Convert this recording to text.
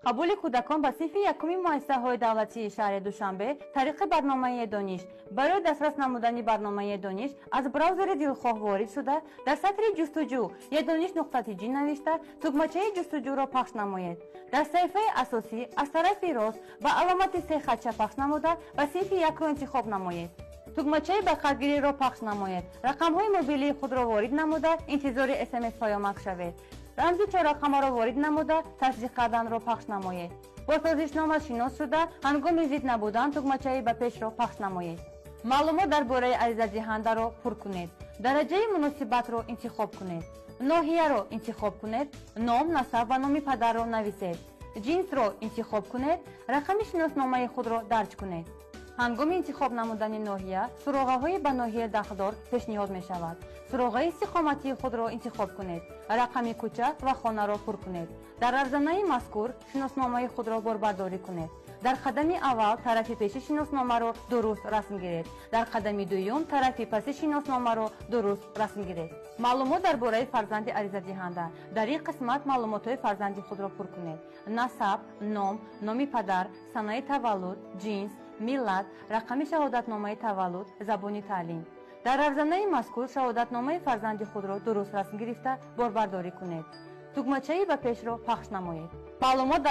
Қабули кӯдакон ба синфи якуми муассисаҳои давлатии шаҳри Душанбе тариқи барномаи Дониш. Барои дастрас намудани барномаи Дониш аз браузери дилхоҳ ворид шуда, дар сатри ҷустуҷӯ едониш.tj навишта, тугмачаи ҷустуҷӯро пахш намоед. Дар саҳифаи асосӣ аз тарафи рост ба аломати се хатча пахш намуда, ба синфи якро интихоб намоед. Тугмачаи ба қайдгириро пахш намоед. Рақамҳои мобилии худро ворид намуда, интизори СМС паёмак шавед. Рамзи чоррақамаро ворид намуда, тасдиқ карданро пахш намоед. Бо созишнома шинос шуда, ҳангоми зид набудан тугмачаи ба пешро пахш намоед. Маълумот дар бораи аризадиҳандаро пур кунед. Дараҷаи муносибатро интихоб кунед. Ноҳияро интихоб кунед. Ном, насаб ва номи падарро нависед. Ҷинсро интихоб кунед. Рақами шиносномаи худро дарҷ кунед. Ҳангоми интихоб намудани ноҳия суроғаҳои ба ноҳия дахлдор пешниҳод мешавад. Суроғаи истиқоматии худро интихоб кунед. Рақами кӯча ва хонаро пур кунед. Дар равзанаи мазкур шиносномаи худро борбардорӣ кунед. Дар қадами аввал тарафи пеши шиносномаро дуруст расм гиред. Дар қадами дуюм тарафи паси шиносномаро дуруст расм гиред. Маълумот дар бораи фарзанди аризадиҳанда. Дар ин қисмат маълумотҳои фарзанди худро пур кунед. Насаб, ном, номи падар, санаи таваллуд, ҷинс, миллат, рақами шаҳодатномаи таваллуд, забони таълим. Дар равзанаи мазкур шаҳодатномаи фарзанди худро дуруст расм гирифта, борбардорӣ кунед. Тугмачаи ба пешро пахш намоед. Маълумот